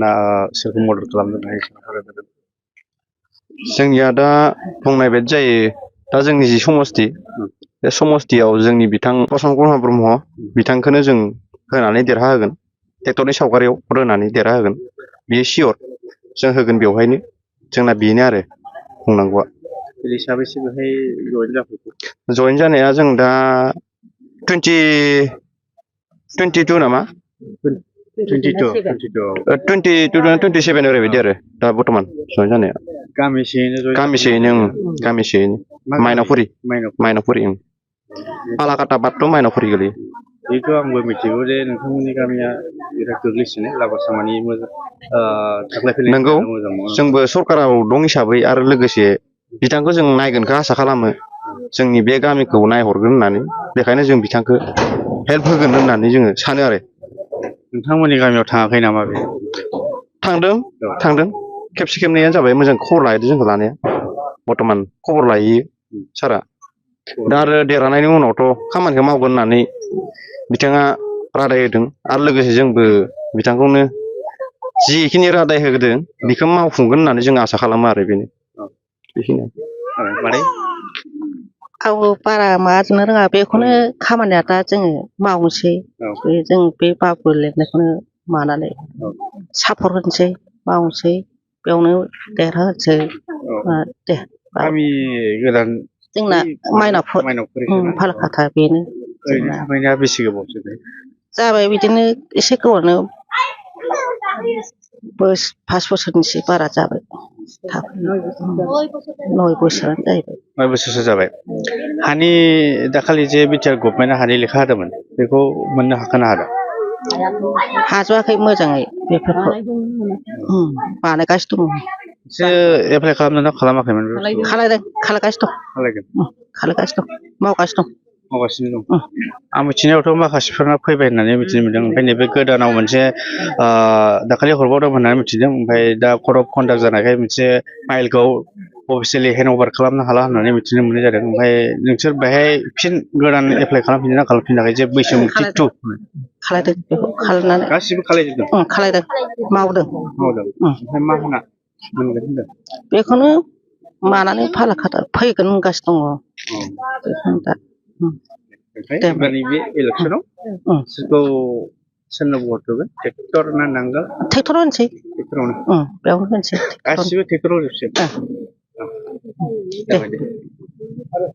ना सोरखौ मदद खालामनो हायो जोंनिया दा बुंनाय बायदि जायो दा जोंनि जि समस्ति बे समस्तियाव जोंनि बिथां प्रसन कुमार ब्रह्म बिथांखौनो जों होनानै देरहाहोगोन ट्रेक्टरनि सावगारियाव भट होनानै देरहाहोगोन बेयो सियर जों होगोन बेवहायनो जोंना बेनो आरो बुंनांगौआ हिसाबैसो बेहाय जइन जाफैखो जइन जानाया जों दा 22 नामा 27 ओरैबायदि आरो दा बर्थमान जइन जानाया गामिसेयैनो माइनावफुरि पालाकाटा बादथ' माइनावफुरि गोलैयो जिहेतु आंबो मिथिगौ जे नोंथांमोननि गामिया बिराद गोग्लैसोनाय लामा सामानि मोजां थांलाय फैलाय नंगौ जोंबो सरकाराव दं हिसाबै आरो लोगोसे बिथांखौ जों नायगोनखौ आसा खालामो जोंनि बे गामिखौ नायहरगोन होननानै बेखायनो जों बिथांखौ हेल्प होगोन होननानै जोङो सानो आरो नोंथांमोननि गामियाव थाङाखै नामा बे थांदों खेबसे खेबनैयानो जाबाय मोजां खबर लाहैदों जोंखौ लानाया बर्थमान खबर लायो सारा दा आरो देरहानायनि उनावथ' खामानिखौ मावगोन होननानै बिथाङा रादाय होदों आरो लोगोसे जोंबो बिथांखौनो जिखिनि रादाय होदों बेखौ मावफुंगोन होननानै जों आसा खालामो आरो बेनो बेखिनियानो आंबो बारा माबाजोंनो रोङा बेखौनो खामानिया दा जोङो मावनोसै जों बे बाबु लिरनायखौनो मानानै सापर्ट होनोसै मावनोसै बेयावनो देरहाहोसै दे गामि गोदान जोंना माइनावफुरि पालाकाटा बेनो थाफैनाया बेसे गोबावसो जाबाय बिदिनो एसे गोबावनो 5 बोसोरनिसो बारा जाबाय 9 बोसोरानो जाहैबाय 9 बोसोरसो जाबाय हानि दाखालि जे बिटिआर गभर्नमेन्टआ हानि लेखा होदोंमोन बेखौ मोननो हाखोन ना हाला हाजोबाखै मोजाङै बेफोरखौ बानायगासिनो दङ एसे एप्लाइ खालामदोंना खालामाखैमोन खालायगासिनो दं मावगासिनो दं आं मिथिनायावथ' माखासेफोरना फैबाय होननानै मिथिनो मोनदों ओमफ्राय नैबे गोदानाव मोनसे दाखालि हरबावदों होननानै मिथिदों ओमफ्राय दा कर्ट अफ कन्डाक्ट जानायखाय मोनसे फाइलखौ अफिसियेलि हेन्ड अभार खालामनो हाला होननानै मिथिनो मोननाय जादों ओमफ्राय नोंसोर बेहाय फिन गोदान एप्लाइ खालामफिनदोंना खालामफिनाखै जे बैसोमुथि 2 खालायदों बेखौ खालायनानै गासिबो खालायजोबदों खालायदों मावदों ओमफ्राय मा होना मोनगोन होनदों बेखौनो मानानै पालाकाटा फैगोन होनगासिनो दङ एबारनि बे इलेक्सनाव सोरखौ सोरनो भट होगोन ट्रेक्टर ना नांगोल ट्रेक्टर होनोसै ट्रेक्टरावनो बेयावनो होनोसै गासिबो ट्रेक्टर होजोबसै